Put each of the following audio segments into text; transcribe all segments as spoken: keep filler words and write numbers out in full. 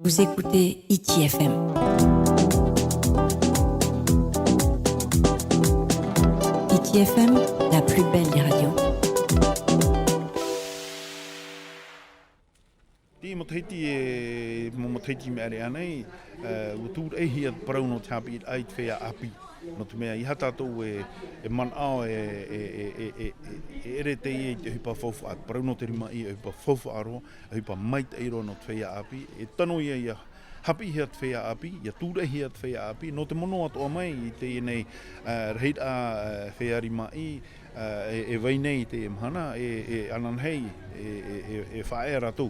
Vous écoutez Hiti F M. Hiti F M, la plus belle des radios. Te matahiti e, mau matahiti mea ʻere ānei, ua tūraʻihia te parau nō te haʻapiʻiraʻa i te feiā ʻāpī. Nō te mea, ʻeiaha tātou e, e manaʻo e, e, e, e, e, e ʻere teie i te ʻohipa faufaʻa, te parau nō te rimaʻī, ʻohipa faufaʻa roa, ʻohipa maitaʻi roa nō te feiā ʻāpī, e tano ia, ʻia haʻapiʻihia te feiā ʻāpī, ʻia tūraʻihia te feiā ʻāpī, nō te mono atoʻa mai i teie nei, ā, rahiraʻa, ā, feiā rimaʻī, ā, e, e vai nei i teie mahana, e, e ananahi, e, e, e, e faʻaea rātou.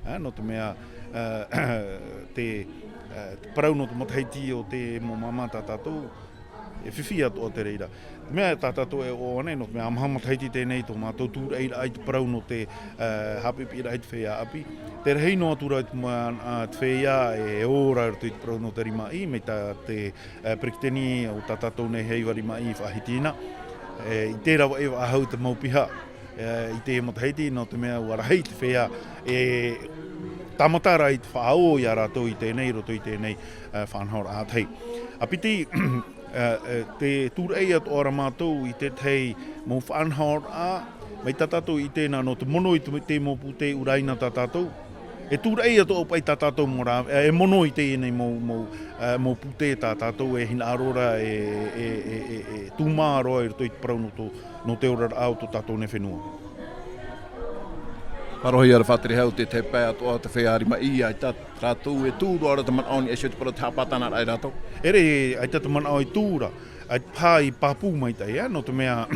Ā, nō te mea, ā, te, ā, te parau nō te matahiti o te mau māmā tā tātou, e fifi atoʻa te reira. Mea tā tātou e ʻoaʻoa nei, nō te mea, ā maha matahiti teie nei tō mātou tūraʻiraʻa i te parau nō te, ā, haʻapiʻiraʻa i te feiā ʻāpī. Te rahi noa atu ra i te ma-, ā, te feiā e ora i roto i te parau nō te rimaʻī, mai tā te, ā, peretiteni o tā tātou nei heiva rimaʻī i faʻahiti na. E, i terā vaʻa faʻahou te mau piha, e, i te matahiti, nō te mea ʻua rahi te feiā, e tāmata ra i te faʻaō ia rātou i teie nei, i roto i teie nei, ā, faʻanahoraʻa ʻātahi. ʻA piti, ā, ā, te tūraʻi atoʻa ra mātou i te tahi mau faʻanahoraʻa, mai tā tātou i teie nei nō te mono i te, te mau pūtē ʻuraina tā tātou. E tūraʻi atoʻa paʻi tā tātou mau rā, ā, e mono i teie nei mau, mau, ā, mau pūtē tā tātou e hinaʻaro ra e, e, e, e, e tūmā roa i roto i te parau nō tō, nō te oraraʻa o tō tātou nei fenua. Faʻarohi ia ra Faʻatere Hau, te tahi pae atoʻa te feiā rimaʻī, ʻaita rātou e tū roa ra te manaʻo i niʻa iho i te parau te haʻapātanaraʻa ia rātou. ʻEʻere, ʻaita te manaʻo e tū ra. ʻAita paha i pāpū maitaʻi, ā, nō te mea,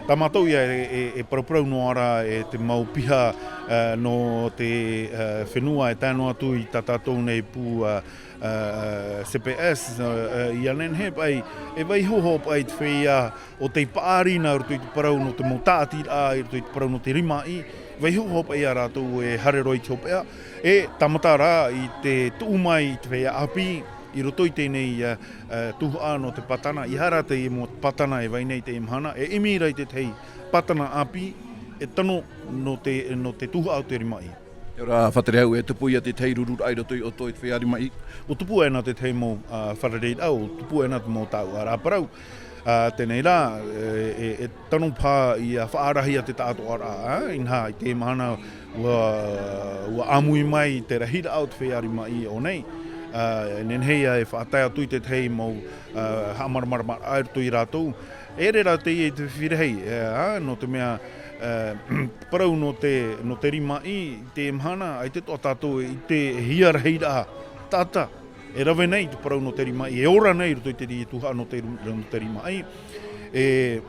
tā mātou ia e, e, e paraparau noa ra e te mau piha, ā, nō te, ā, fenua e tae noa atu i tā tātou nei pū, ā, ā, C P S, ā, ā, ʻia nehenehe paʻi, e vaiiho hoʻi paʻi te feiā ʻo tei paʻari na i roto i te parau nō te mau tāʻatiraʻa, i roto i te parau nō te rimaʻī, vaiiho hoʻi paʻi ia rātou e haere roa i te hopeʻa, e tāmata rā i te tuʻu mai i te feiā ʻāpī, i roto i teie nei, ā, ā, tuhaʻa nō te pātana, ʻeiaha rā te mau pātana e vai nei i teie mahana, e ʻimi ra i te tahi pātana ʻāpī, e tano nō te, nō te tuhaʻa o te rimaʻī. ʻIa ora, Faʻatere Hau, e tupu ia te tahi rururaʻa i roto ia ʻoutou i te feiā rimaʻī. ʻUa tupu aʻena te tahi mau, ā, fārereiraʻa, ʻua tupu aʻena te mau taʻatoʻaraʻa parau. Ā, teie nei rā, e, e, e tano paha ʻia faʻaarahia te taʻatoʻaraʻa, ā, inaha i teie mahana ʻua, ʻua ʻāmui mai te rahiraʻa o te feiā rimaʻī i ʻō nei. Ā, e nehenehe ia e faʻatae atu i te tahi mau, ā, haʻamāramaramaraʻa i roto ia rātou. E ʻere rā teie i te fifi rahi, ā, nō te mea, ā, parau nō te, nō te rimaʻī i teie mahana, ʻaita atoʻa tātou e ʻite e hia rahiraʻa taʻata e rave nei i te parau nō te rimaʻī, e ora nei i roto i te tuhaʻa nō te ru-, nō te rimaʻī. E,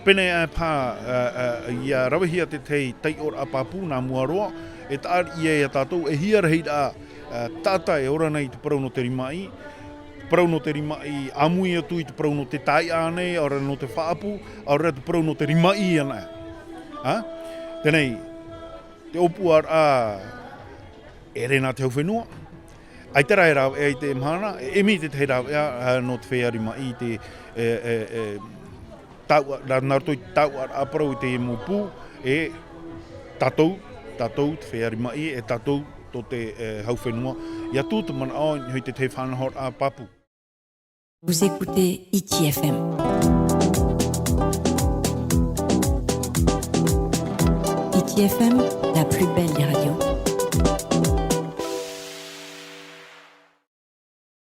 pēnei aʻe paha, ā, ā, ʻia ravehia te tahi taiʻoraʻa pāpū nā mua roa, e taʻa ia ia tātou e hia rahiraʻa, ā, taʻata e ora nei i te parau nō te rimaʻī, parau nō te rimaʻī, ʻāmui atu i te parau nō te tāiʻa ānei, ʻaore rā nō te faʻaʻapu, ʻaore rā te parau nō te rimaʻī anaʻe. Ā? Teie nei, te ʻōpuaraʻa, ʻeʻere nā te hau fenua. ʻAita rā e rāveʻa i teie mahana, e ʻimi i te tahi rāveʻa, ā, nō te feiā rimaʻī i te, e, e, e, taʻatoʻa, nā, nā roto i te taʻatoʻaraʻa parau i teie mau pū, e tātou, tātou te feiā rimaʻī, e tātou tō te, e, hau fenua, ʻia tū te manaʻo i niʻa i te tahi faʻanahoraʻa pāpū. Vous écoutez Hiti F M. Hiti F M, la plus belle des